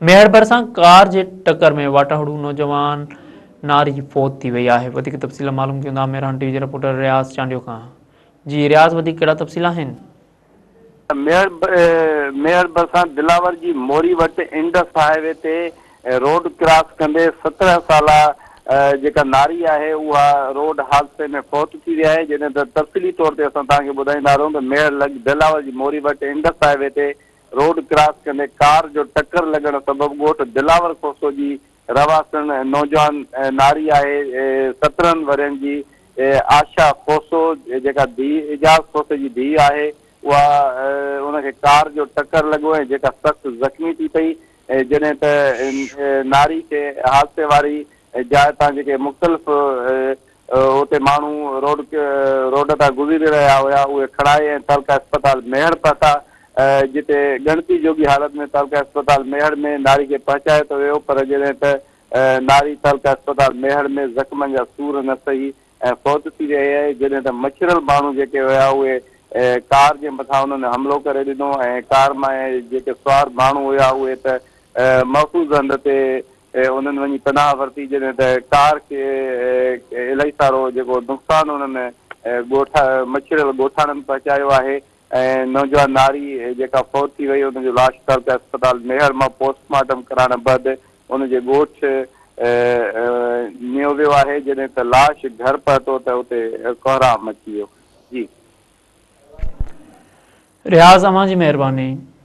ميهڙ ڀرسان ڪار جي ٽڪر ۾ واٽهڙو نوجوان ناري فوت ٿي وئي آهي وڌيڪ تفصيل معلوم ڪيون ٿا مهراڻ ٽي وي جي رپورٽر رياض چانڊيو کان جي رياض وڌيڪ ڪهڙا تفصيل آهن. ميهڙ ميهڙ ڀرسان دلاور جي موري وٽ انڊس هاء وي تي روڊ ڪراس ڪندي 17 سالا جيڪا ناري آهي اها روڊ حادثي ۾ فوت ٿي وئي آهي جڏهن ته تفصيلي طور تي اسان توهان کي ٻڌائيندا هلون ته ميهڙ لڳ دلاور جي موري وٽ انڊس هاء وي تي روڊ ڪراس ڪندي ڪار جو ٽڪر لڳڻ سبب ڳوٺ دلاور کوسو جي رهواسڻ نوجوان ناري آهي 17 ورهين جي آشا کوسو جيڪا ڌيء اعجاز کوسي جي ڌيء آهي اها ان کي ڪار جو ٽڪر لڳو ۽ جيڪا سخت زخمي ٿي پئي جڏهن ته ناري کي حادثي واري جاء تان جيڪي مختلف اتي ماڻهو روڊ روڊ تان گذري رهيا هيا اهي کڻائي ۽ تعلقه اسپتال ميهڙ پهتا جتي ڳڻتي جوڳي حالت ۾ تعلقه اسپتال ميهڙ ۾ ناري کي پهچايو ته ويو پر جڏهن ته ناري تعلقه اسپتال ميهڙ ۾ زخمن جا سور نه سهي ۽ فوت ٿي ويئي آهي جڏهن ته مڇريل ماڻهو جيڪي هيا اهي ڪار جي مٿان انهن حملو ڪري ڏنو ۽ ڪار مان جيڪي سوار ماڻهو هيا اهي ته محفوظ هنڌ تي انهن وڃي پناهه ورتي جڏهن ته ڪار کي الائي سارو جيڪو نقصان انهن ڳوٺ مڇريل ڳوٺاڻن پهچايو آهي ۽ نوجوان ناري جيڪا فوت ٿي وئي ان جو لاش تعلقه اسپتال ميهڙ مان پوسٽ مارٽم ڪرائڻ بعد ان جي ڳوٺ نيو ويو آهي جڏهن ته لاش گهر پهتو ته اتي ڪهرام مچي ويو جي. رياض اوهان جي مهرباني.